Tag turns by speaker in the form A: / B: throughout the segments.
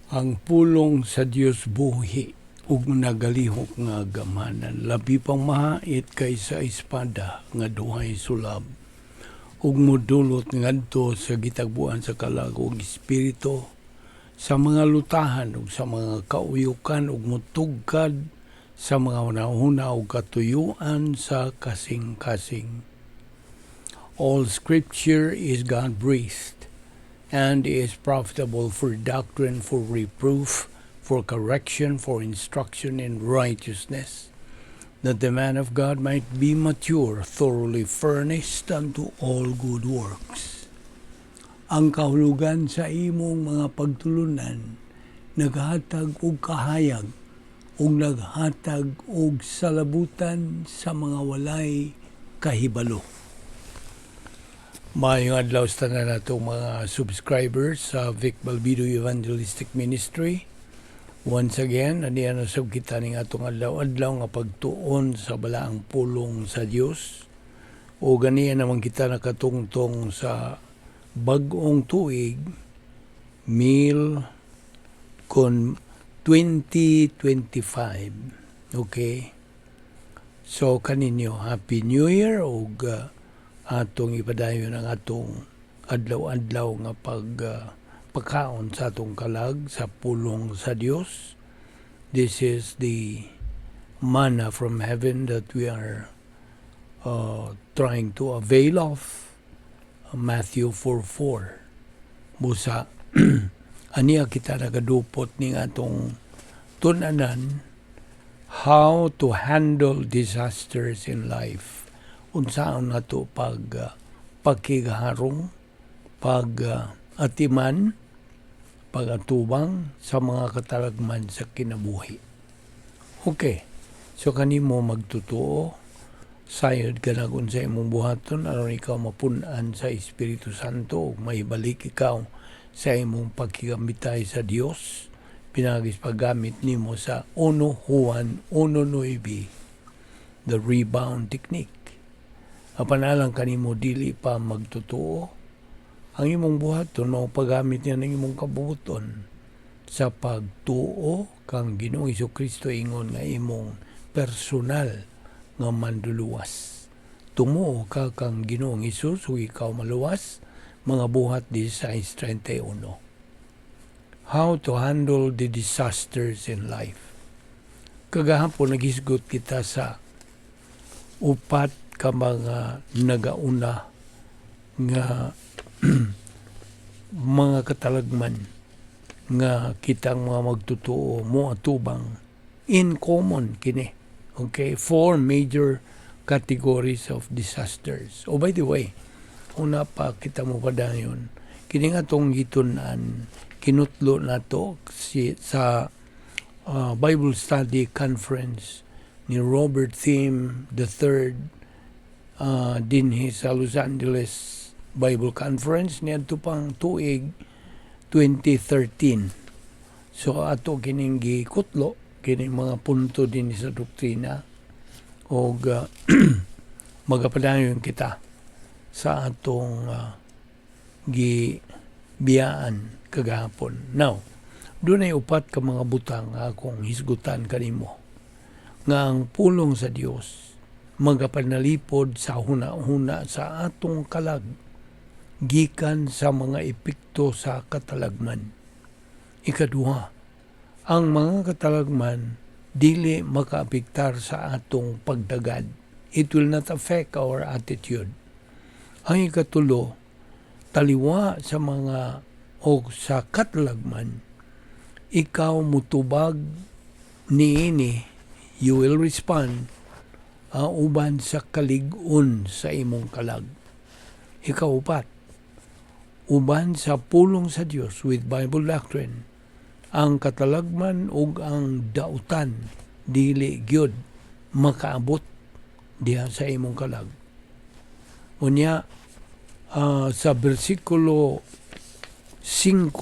A: Ang pulong sa Dios buhi ug nagalihok nga gamhanan, labi pang mahait kaysa espada nga duhay sulab, ug modulot ngadto sa gitagbuan sa kalag ug espiritu, sa mga lutahan ug sa mga kauyukan, ug motugkad sa mga hunahuna ug katuyuan sa kasing-kasing. All scripture is God-breathed and is profitable for doctrine, for reproof, for correction, for instruction in righteousness, that the man of God might be mature, thoroughly furnished unto all good works. Ang kahulugan sa imong mga pagtulunan naghatag og kahayag ug naghatag og salabutan sa mga walay kahibalo. Maayong adlaw sa tanan natong mga subscribers sa Vic Balbido Evangelistic Ministry. Once again, aniya na sab kita ning atong adlaw-adlaw nga pagtuon sa balaang pulong sa Dios. O ganiya naman kita nakatungtong sa bag-ong tuig, mil kon 2025. Okay? So kaninyo, Happy New Year ug atong ipadayon ang atong adlaw-adlaw nga pagkaon sa atong kalag sa pulong sa Dios. This is the manna from heaven that we are trying to avail of. Matthew 4:4. Busa aniya kita nagadupot ning atong tun-anan, how to handle disasters in life, unsaon nato pag pagkiharong, pag atiman, pagatubang sa mga katalagman sa kinabuhi. Okay. So kanimo magtutuo, sayod ka na kung sa imong buhaton aron ikaw mapun-an sa Espiritu Santo ug maibalik ikaw sa imong pagkigamitay sa Dios pinaagi sa paggamit nimo sa 1 Juan 1:9, the rebound technique. Apan alang kanimo dili pa magtotoo, ang imong buhaton mao paggamit niya ng imong kabubuton sa pagtuo kang Ginoong Kristo ingon nga imong personal nga manduluwas. Tumuo ka kang Ginoong Hesus ug ikaw maluwas, Mga Buhat 16:31. How to handle the disasters in life. Kagahapon naghisgot kita sa upat ka mga nagauna nga mga katalagman nga kitang mga magtotoo mo atubang in common kini. Okay, four major categories of disasters. Oh, by the way, una pa kita mo padayon, kini nga tong gitun-an, kinutlo nato si, sa Bible Study Conference ni Robert Thieme III dinhi sa Los Angeles Bible Conference niadto pang tuig 2013. So ato kining gikutlo kining mga punto din sa doktrina og magapadayon kita sa atong gibiyaan kagahapon. Now, dunay upat ka mga butang nga akong hisgutan kanimo nga ang pulong sa Dios magapanalipod sa huna-huna sa atong kalag gikan sa mga epekto sa katalagman. Ikaduha, ang mga katalagman dili makaapektar sa atong pagdagad. It will not affect our attitude. Ang ikatulo, taliwa sa mga o sa katalagman, ikaw mutubag niini, you will respond uban sa kalig-on sa imong kalag. Ikaupat, uban sa pulong sa Dios, with Bible doctrine, ang katalagman ug ang dautan dili gyud makaabot diha sa imong kalag. Unya sa bersikulo 5,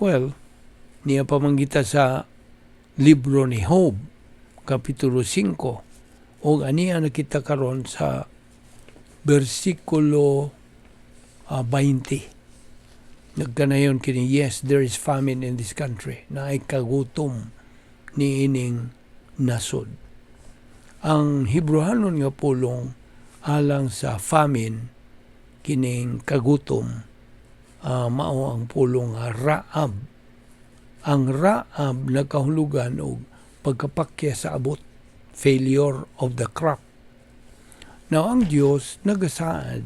A: well, niya pamanggita sa libro ni Job, kapitulo 5, ug aniya nakita karon sa bersikulo 20. Nagkanayon kini, yes, there is famine in this country. Naay kagutom ni ining nasod. Ang Hebrehanon nga pulong alang sa famine, kining kagutom, mao ang pulong nga ra'ab. Ang ra'ab nagkahulugan og pagkapakya sa abot, failure of the crop. Now, ang Dios nagasaad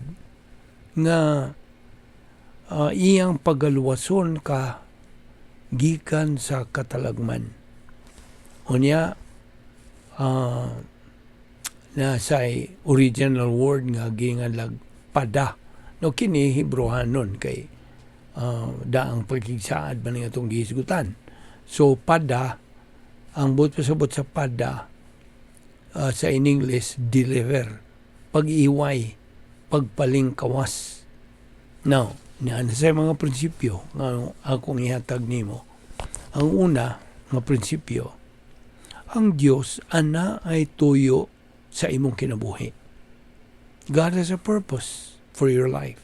A: nga iyang pagaluwason ka gikan sa katalagman. Unya, na sa original word nga ginganlag pada. No, kini Hebrehanon kay daang pagkigsaad man nga itong gihisgutan. So pada, ang buot pasabot sa pada sa in English, deliver, pag-iway, pagpalingkawas. Now, naa na sa mga prinsipyo nga akong ihatag nimo. Ang una nga prinsipyo, ang Dios anaay tuyo sa imong kinabuhi. God has a purpose for your life.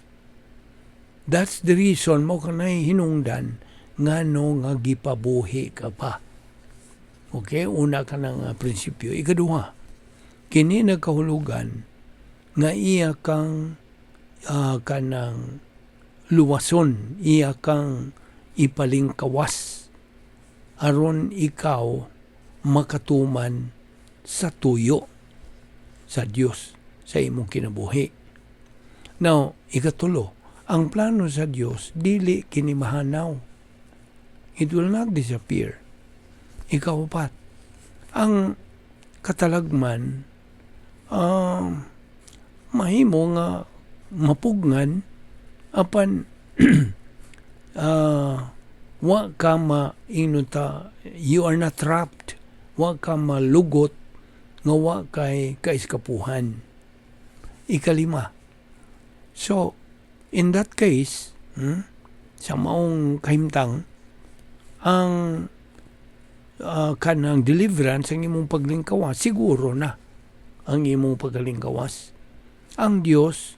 A: That's the reason mao kanay hinungdan ngano nga gipabuhi ka pa. Okay, una ka ng prinsipyo. Ikaduha, kini nagkahulugan nga iya kang kanang luwason, iya kang ipalingkawas aron ikaw makatuman sa tuyo sa Dios sa imong kinabuhi. Now, ikatulo, ang plano sa Dios dili kini mahanaw. It will not disappear. Ikaupat, ang katalagman mahimo nga mapugngan apan wa ka maingnon ta you are not trapped, wa ka malugot nga wa kay kaiskapuhan. Ikalima, so in that case, sa maong kahimtang, ang kanang deliverance, ang imong paglingkawas, siguro na ang imong paglingkawas. Ang Dios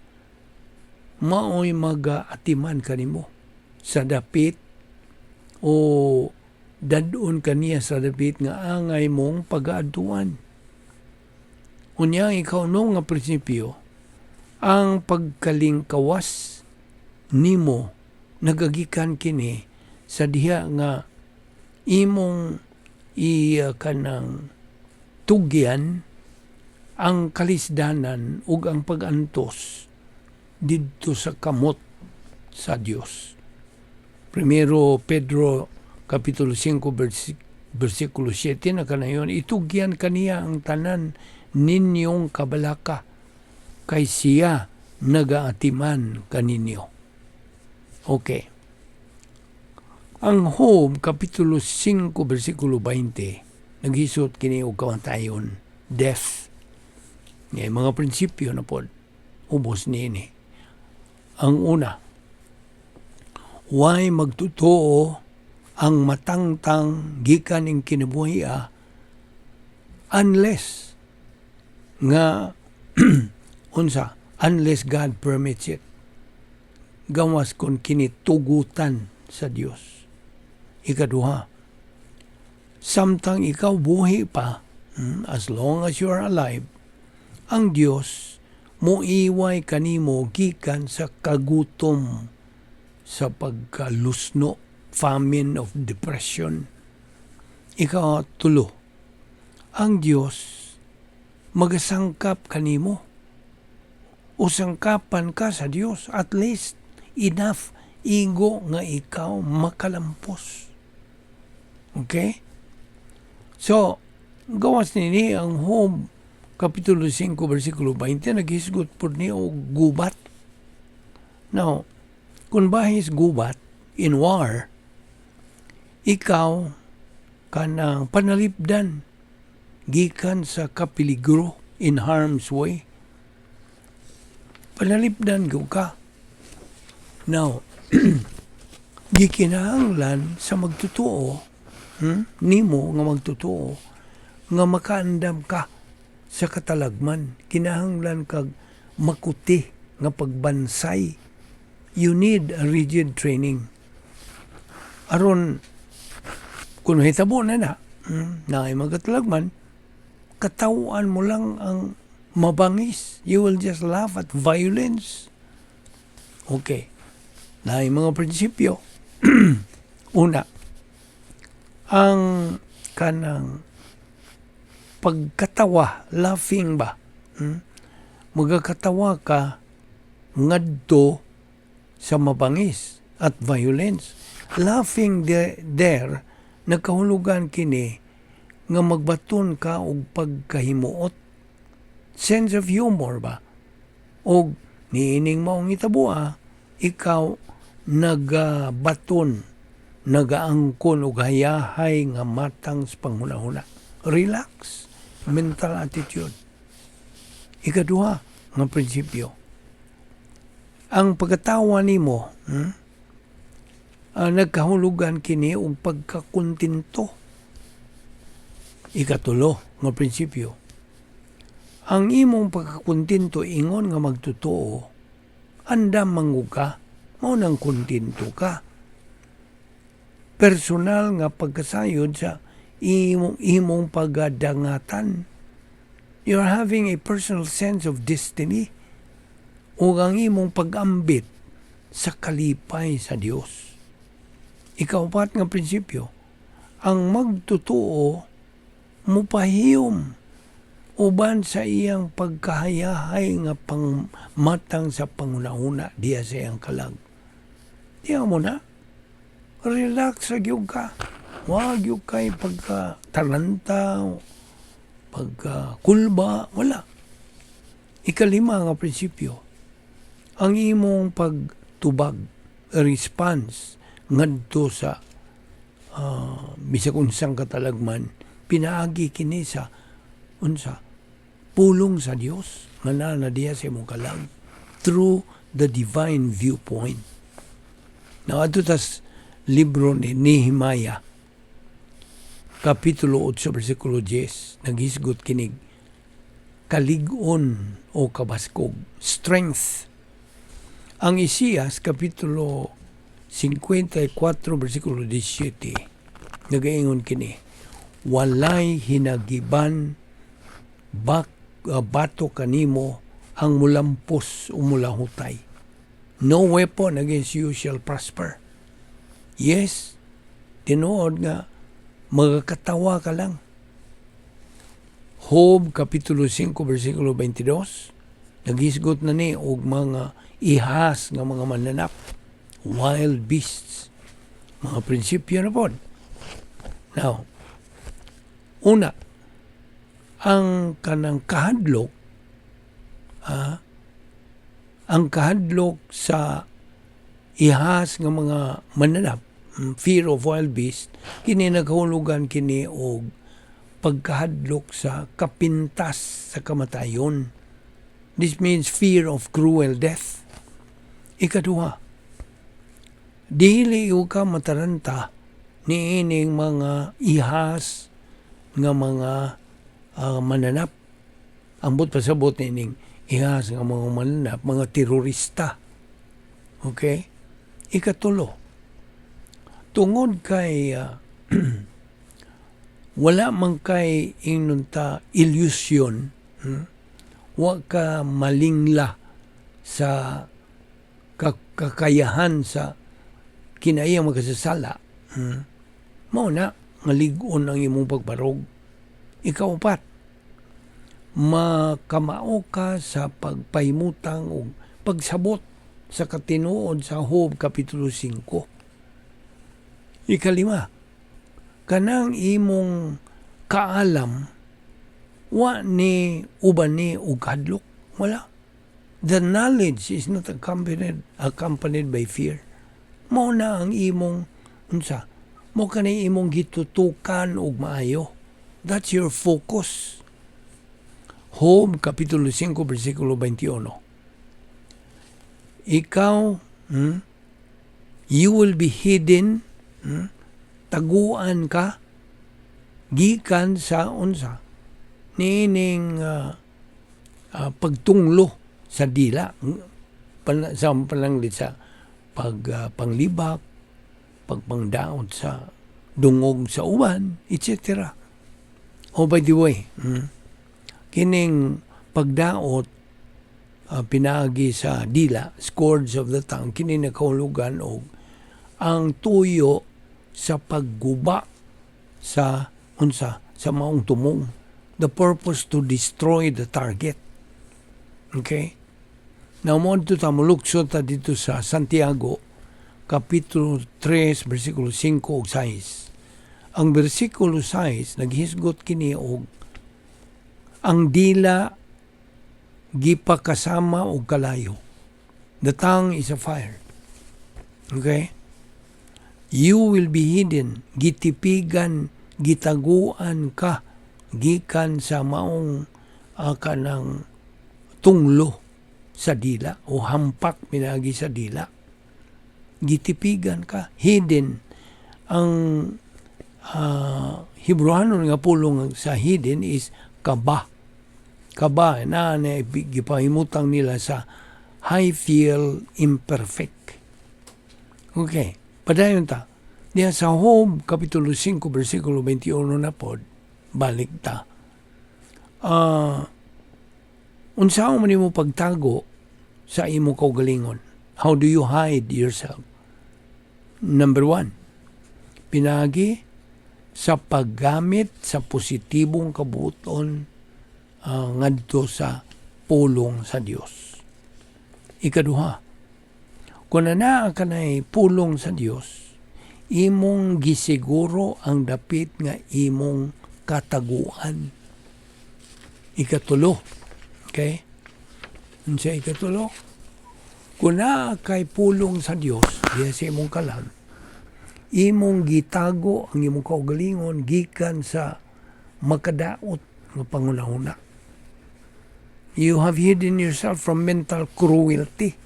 A: maoy magaatiman kanimo sa dapit o dad-on kaniya sa dapit nga angay mong pagaadtuan. Unya, ang ikaunom nga prinsipyo, ang pagkalingkawas nimo nagagikan kini sa diha nga imong i kanang tugyan ang kalisdanan ug ang pag-antos didto sa kamot sa Dios. Primero Pedro kapitulo 5 versikulo 7 na kanayon, itugyan kaniya ang tanan ninyong kabalaka kay siya nagaatiman kaninyo. Okay. Ang Job kapitulo 5 versikulo 20 naghisot kini og kamatayon, death. Nga mga prinsipyo na pod ubos niini. Ang una, way magtotoo ang matangtang gikan ning kinabuhi unless nga unsa, unless God permits it, gawas kon kini tugutan sa Dios. Ikaduha, samtang ikaw buhi pa, as long as you are alive, ang Dios moiway kanimo gikan sa kagutom sa pagkalusno, famine of depression. Ikatulo, ang Dios magasangkap kanimo o sangkapan ka sa Dios, at least enough igo nga ikaw makalampos. Okay? So, gawas nini, ang Job Kapitulo 5, versikulo 20, naghisgot po ni og gubat. Now, kung bahis gubat, in war, ikaw kanang panalipdan gikan sa kapiligro, in harm's way. Panalipdan gyud ka. Now, gikinahanglan sa magtotoo, nimo nga magtotoo, nga makaandam ka sa katalagman. Kinahanglan kag makuti nga pagbansay. You need a rigid training. Aron kung hitabo na na, naay magatalagman, katawan mo lang ang mabangis. You will just laugh at violence. Okay. Naay mga prinsipyo. Una, ang kanang pagkatawa, laughing ba? Magakatawa ka ngadto sa mabangis at violence. Laughing there, nagkahulugan kini nga magbaton ka og pagkahimuot. Sense of humor ba? Og niining maong itabuha, ikaw nagabaton, nagaangkon og hayahay nga matang sa panghuna-huna. Relax, mental attitude. Ikaduha nga prinsipyo, ang pagkatawa nimo, nagkahulugan kini og pagkakontento. Ikatulo nga prinsipyo, ang imong pagkakontento ingon nga magtotoo, andam manggug ka, mao nang kontento ka. Personal nga pagkasayod sa imong pagadangatan. You're having a personal sense of destiny ug ang imong pag-ambit sa kalipay sa Dios. Ikaupat nga prinsipyo, ang magtotoo mupahiyom uban sa iyang pagkahayahay nga pangmatang sa panghuna-huna diya sa iyang kalag. Diya mo na, relax ra gyud ka. Wa gyud kay pagka taranta, pagka kulba, wala. Ikalima nga prinsipyo, ang imong pagtubag, response ngadto sa bisag unsang katalagman, pinaagi kini sa unsa? Pulong sa Dios nga naa na diya sa imong kalag through the divine viewpoint. Now, adto tas libro ni Nehemiah, Kapitulo 8, versikulo 10, naghisgot kinig, kalig-on o kabaskog, strength. Ang Isaias, Kapitulo 54, versikulo 17, nagaingon kini, "Walay hinagiban bato kanimo ang mulampos o mulahutay." No weapon against you shall prosper. Yes, tinuod nga magakatawa ka lang. Job Kapitulo 5 versikulo 22, naghisgot na ni og mga ihas nga mga mananap, wild beasts. Mga prinsipyo na pod. Now, una, ang kanang kahadlok, ang kahadlok sa ihas nga mga mananap, fear of wild beast, kini nagahulugan kini og pagkahadlok sa kapintas sa kamatayon. This means fear of cruel death. Ikaduha, dili ka mataranta niining mga ihas nga mga mananap. Ambot pasabot niining ihas nga mga mananap, mga terorista. Okay? Ikatulo, tungod kay wala man kay ingnon ta illusion, Wa ka malingla sa kakayahan sa kinaiyang makasasala. Mao na nga lig-on ang imong pagbarog. Ikaupat, makamao ka sa pagpahimutang og pagsabot sa katinuod sa Job Kapitulo 5. Ikalima, kanang imong kaalam wa ni uban ni og hadlok, wala. The knowledge is not accompanied by fear. Mao na ang imong unsa, mo kani imong gitutukan og maayo. That's your focus. Job Kapitulo 5 versikulo 21. Ikaw, you will be hidden, taguan ka gikan sa unsa niining pagtunglo sa dila, sa pananglit sa pag panglibak. pagpangdaot sa dungog sa uban, etc. Oh, by the way, kining pagdaot pinaagi sa dila, scourge of the tongue, kini nakahulugan og ang tuyo sa pagguba sa unsa, sa maong tumong, the purpose to destroy the target. Okay, now mo ta, molukso ta dito sa Santiago kapitulo 3 bersikulo 5 ug 6. Ang bersikulo 6 naghisgot kini og ang dila gipakasama og kalayo. The tongue is a fire. Okay, you will be hidden, gitipigan, gitaguan ka gikan sa maong kanang tunglo sa dila o hampak pinagi sa dila. Gitipigan ka, hidden. Ang Hebrewanon nga pulong sa hidden is kaba. Kaba na na gipahimutang nila sa high feel imperfect. Okay, padayon ta. Diya sa Job, Kapitulo 5, versikulo 21 na pod, balik ta. Unsaon man nimo pagtago sa imo kaugalingon? How do you hide yourself? Number one, pinagi sa paggamit sa positibong kabuoton ngadto sa pulong sa Dios. Ikaduha, kung naa ka nay pulong sa Dios, imong gisiguro ang dapit nga imong kataguan. Ikatulo, okay? Unsa ikatulo? Kung naa kay pulong sa Dios, diya sa imong kalag, imong gitago ang imong kaugalingon gikan sa makadaot nga panghunahuna. You have hidden yourself from mental cruelty.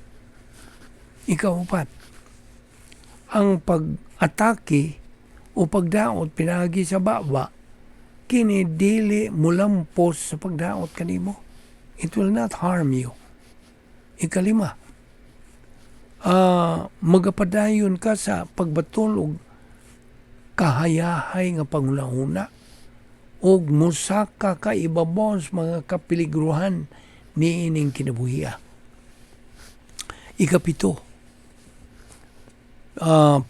A: Ikaupat, ang pag-atake o pagdaot pinaagi sa baba, kini dili mulampos sa pagdaot kanimo. It will not harm you. Ikalima, magapadayon ka sa pagbatol og kahayahay nga panghunahuna ug musaka ka ibabaw sa mga kapiligruhan niining kinabuhia. Ikapito,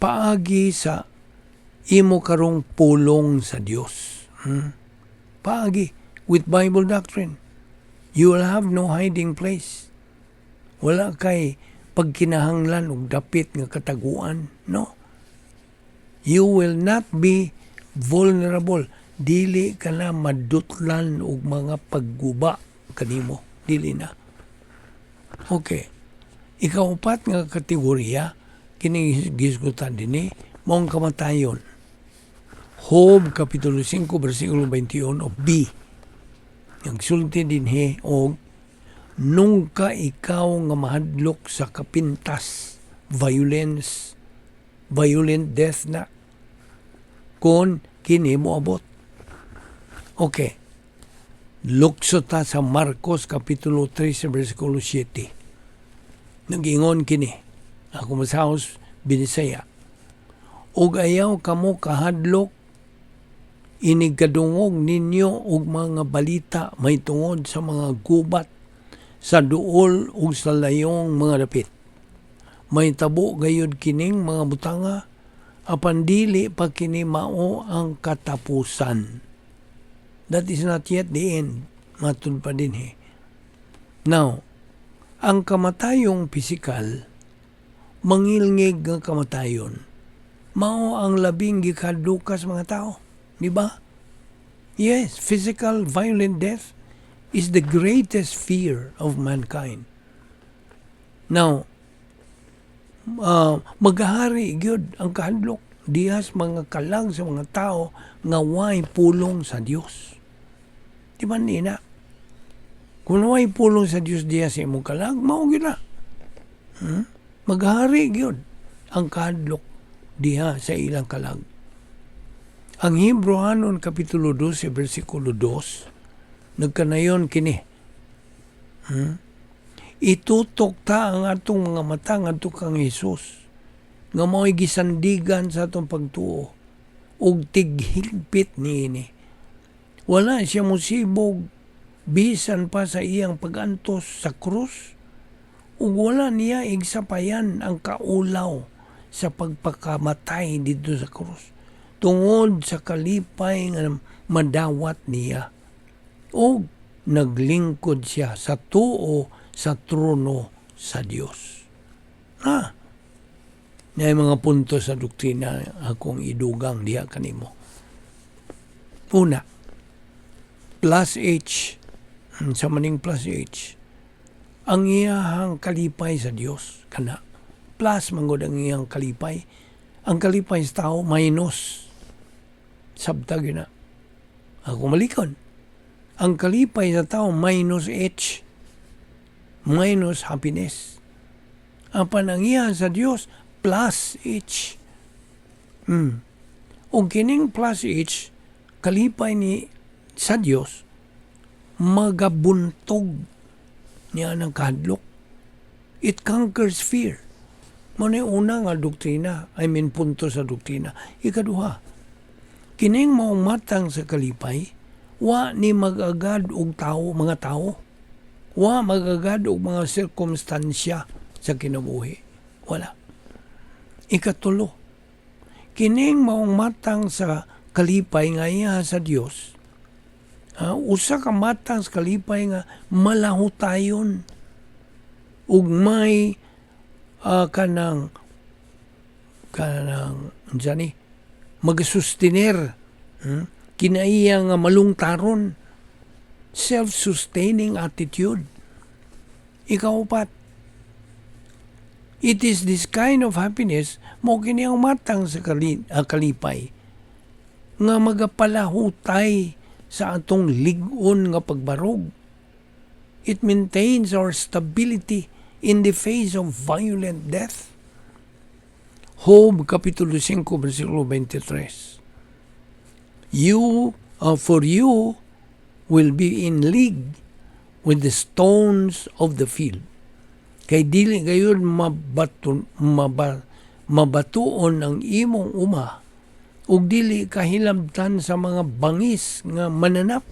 A: paagi sa imo karong pulong sa Dios. Paagi with Bible doctrine. You will have no hiding place. Wala kay pagkinahanglan og dapit nga kataguan, no? You will not be vulnerable. Dili ka na madutlan og mga pagguba kanimo. Dili na. Okay. Ikaupat nga kategorya kini gisgutan dinhi, mao ang kamatayon. Job Kapitulo 5 versikulo 21 B. Nagsulti dinhi og nunca ikaw nga mahadlok sa kapintas, violence, violent death na kung kini moabot. Okay. Lukso ta sa Marcos Kapitulo 3 versikulo 7. Nag-ingon kini. Ako masahos Binisaya. "Ug ayaw kamo kahadlok inig kadungog ninyo og mga balita mahitungod sa mga gubat, sa duol ug sa layong mga dapit. Mahitabo gayud kining mga butanga, apan dili pa kini mao ang katapusan." That is not yet the end. Matud pa dinhi. Now, ang kamatayong pisikal, mangilngig nga kamatayon, mao ang labing gikahadlokan sa mga tao. Di ba? Yes, physical violent death is the greatest fear of mankind. Now, maghahari gyud ang kahadlok dihas mga kalag sa mga tao nga way pulong sa Dios. Di ba nina? Kung way pulong sa Dios diha sa imong kalag, mao gyud na. Maghari gyud ang kahadlok diha sa ilang kalag. Ang Hebreohanon Kapitulo 12 versikulo 2 nagkanayon kini. Itutok ta ang atong mga mata ngadto kang Hesus. Nga mao'y gisandigan sa atong pagtuo ug tighigpit niini. Wala siya musibog bisan pa sa iyang pagantos sa krus ug wala niya igsapayan ang kaulaw sa pagpakamatay didto sa krus tungod sa kalipay nga madawat niya ug naglingkod siya sa tuo sa trono sa Dios. Ha? Na mga punto sa doktrina akong idugang diha kanimo. Una, plus H, sa maning plus H, ang iyahang kalipay sa Dios kana. Plus manggod ang iyang kalipay. Ang kalipay sa tao minus. Sabta gyud na. Ako malikon. Ang kalipay sa tao minus H. Minus happiness. Apan ang iya sa Dios plus H. Ug kining plus H, kalipay ni sa Dios, magabuntog niya ng kahadlok. It conquers fear. Mao na una nga doktrina, I mean punto sa doktrina. Ikaduha, kining maong matang sa kalipay, wa ni mag-agad og tao, mga tao. Wa mag-agad og mga sirkumstansya sa kinabuhi. Wala. Ikatulo, kining maong matang sa kalipay nga iya sa Dios, ha, usa ka matang sa kalipay nga malahutayon ug may kanang unsa ni magasustener, kinaiya nga malungtaron, self-sustaining attitude. Ikaupat, it is this kind of happiness, mo kini ang matang sa kalipay nga magapalahutay sa atong lig-on nga pagbarog. It maintains our stability in the face of violent death. Job Kapitulo 5, versikulo 23. For you will be in league with the stones of the field. Kay dili gayud mabatuon ang imong uma ug dili kahilabtan sa mga bangis nga mananap.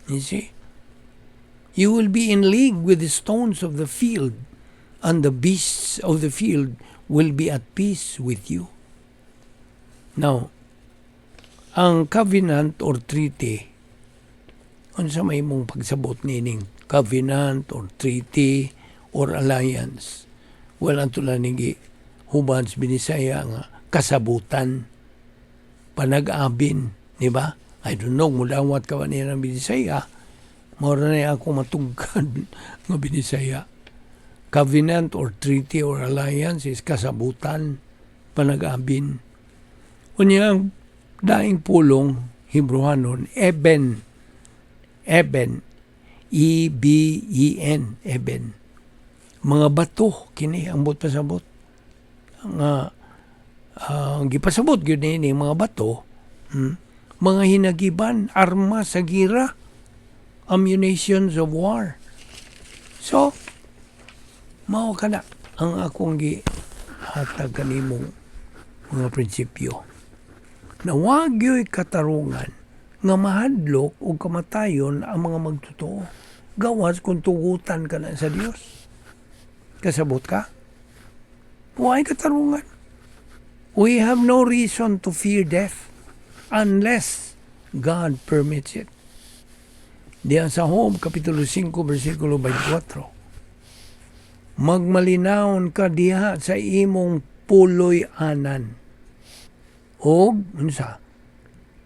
A: You see? You will be in league with the stones of the field, and the beasts of the field will be at peace with you. Now, ang covenant or treaty, unsa may imong pagsabot nining covenant or treaty or alliance? Well, ang tula ni hubad sa Binisaya nga kasabutan, panag-abin, di ba? I don't know, mudawat ka ba niya ng Binisaya? Mora na ako matugkad nga Binisaya. Covenant or treaty or alliance is kasabutan, panag-abin. Unya ang daing pulong Hebrewanon, Eben, Eben, E-B-E-N, Eben. Mga bato, kini ang buot pasabot. Ang gipasabot gyud ni mga bato, mga hinagiban, arma sa gira, ammunitions of war. So, mao kana ang akong gihatag kanimong mga prinsipyo. Na wa gyoy katarungan nga mahadlok o kamatayon ang mga magtotoo. Gawas kung tugutan ka na sa Dios. Kasabot ka? Why katarungan? We have no reason to fear death unless God permits it. Diyan sa Job, Kapitulo 5, versikulo 24. Magmalinawon ka diha sa imong puloy-anan. Og, unsa,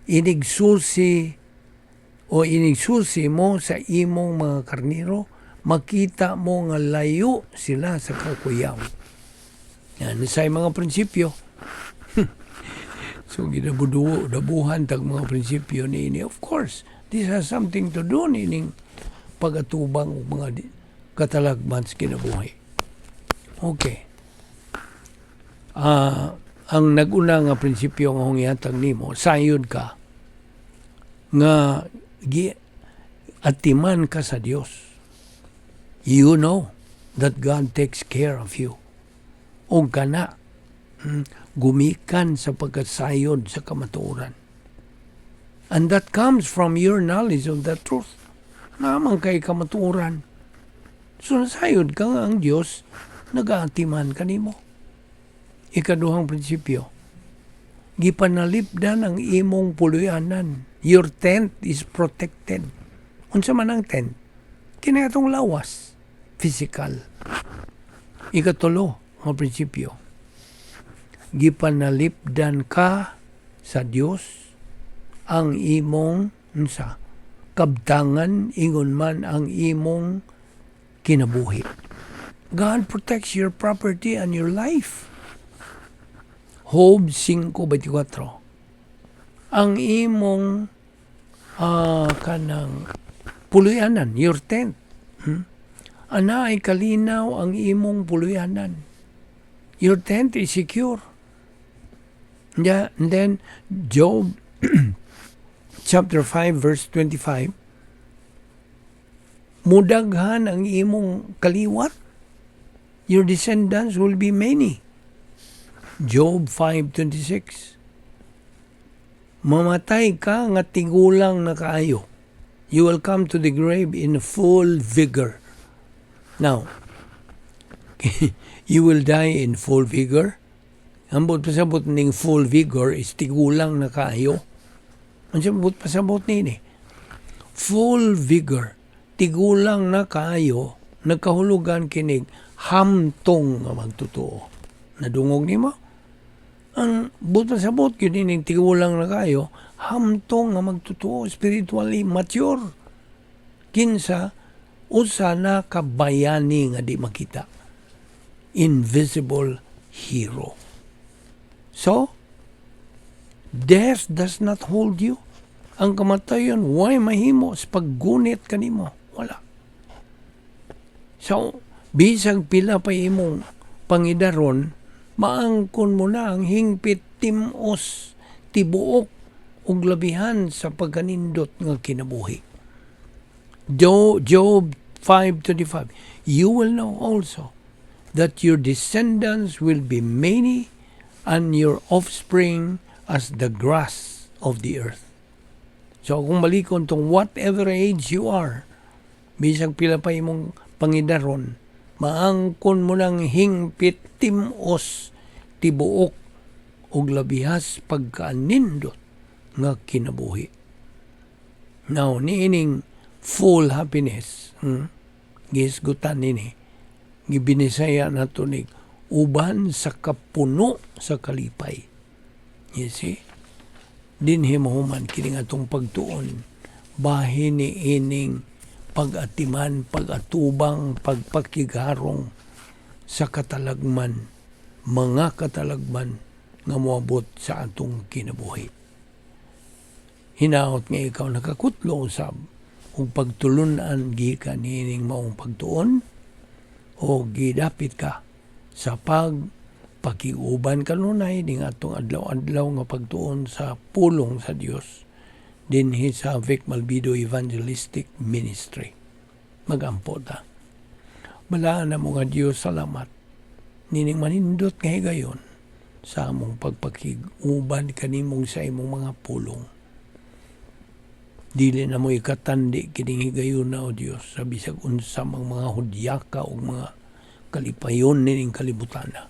A: inigsusi o inigsusi mo sa imong mga karniro, makita mo nga layo sila sa kakuyaw. Yan, sa mga prinsipyo. So, ginabuduo, dabuhan tag mga prinsipyo niini. Of course, this has something to do nining pag-atubang og mga katalagman sa kinabuhi. Okay. Ang nag-una nga prinsipyo nga akong ihatag nimo, sayod ka nga gi atiman ka sa Dios. You know that God takes care of you. Og kana Gumikan sa pagkasayod sa kamatuoran. And that comes from your knowledge of the truth. Naa man kay kamatuoran. So nasayod ka nga ang Diyos nagaatiman kanimo. Ikaduhang prinsipyo, gipanalipdan ang imong puloy-anan. Your tent is protected. Unsa man ang tent? Kini atong lawas, physical. Ikatulo nga prinsipyo, gipanalipdan ka sa Dios, ang imong unsa, kabtangan, ingon man ang imong kinabuhi. God protects your property and your life. Job 5:24. Ang imong kanang puloy-anan, your tent. Ana ay kalinaw ang imong puloy-anan. Your tent is secure. Yeah, and then Job chapter 5 verse 25: Mudaghan ang imong kaliwat. Your descendants will be many. Job 5:26: Mamatay ka nga tigulang na kaayo. You will come to the grave in full vigor. Now, you will die in full vigor. Ang buot pasabot ning full vigor is tigulang na kaayo. Ang buot pasabot nini? Full vigor. Tigulang na kaayo, nagkahulugan kinig hamtong nga magtotoo. Nadungog nimo? Ang buot pasabot gyud ining tigulang na kaayo, hamtong nga magtotoo, spiritually mature. Kinsa usa na ka bayani nga di makita. Invisible hero. So, death does not hold you. Ang kamatayon, way mahimo sa paggunit kanimo? Wala. So, bisag pila pa imong pangidaron, maangkon mo na ang hingpit, timos, tibuok, ug labihan sa pagkanindot nga kinabuhi. Job 5:25: You will know also that your descendants will be many and your offspring as the grass of the earth. So kung balikon tong whatever age you are, bisag pila pa imong pangidaron, maangkon mo ng hingpit, timos, tibuok, ug labihas pagkaanindot nga kinabuhi. Now, niining full happiness, gihisgutan nini, gibinisaya nato ni uban sa kapuno sa kalipay. You see? Dinhi mahuman kining atong pagtuon bahin ni ining pag-atiman, pag-atubang, pagpakigharong sa katalagman, mga katalagman nga moabot sa atong kinabuhi. Hinaot nga ikaw nakakutlo usab ug pagtulunan gikan niining maong pagtuon o gidapit ka sa pag pakiuban kanunay ning atong adlaw-adlaw nga pagtuon sa pulong sa Dios dinhi sa Vic Malbido Evangelistic Ministry. Magampo ta. Balaan na mo nga Dios, salamat nining manindot nga higayon sa among pagpakig-uban kanimong sa imong mga pulong. Dili na mo ikatandi kining higayon na, o Dios, sa bisag unsa mang mga hudyaka ug mga kalipayon nining kalibutana.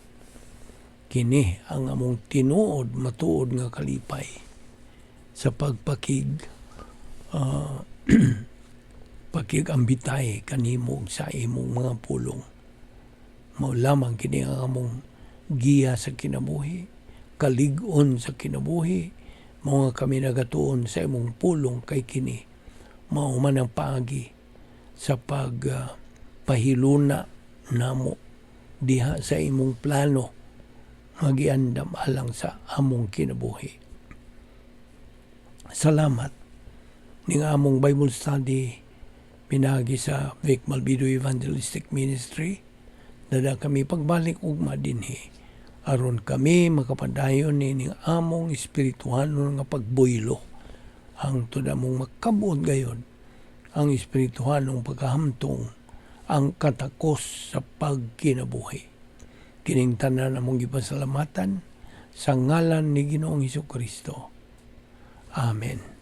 A: Kini ang among tinuod matuod nga kalipay sa pagpakig pakigambitay kanimo sa imong mga pulong. Mao lamang kini ang among giya sa kinabuhi, kalig-on sa kinabuhi, mao nga kami nagatuon sa imong pulong kay kini mao man ang paagi sa pag pahiluna namo diha sa imong plano nga giandam alang sa among kinabuhi. Salamat ning among Bible study pinagi sa Vic Malbido Evangelistic Ministry. Dada kami pagbalik ugma dinhi aron kami makapadayon nining among espirituhanon nga pagbuylo hangtod among makabot gayon ang espirituhanong pagkahamtong, ang katakos sa pagkinabuhi. Kining tanan among gipasalamatan sa ngalan ni Ginoong Hesus Kristo. Amen.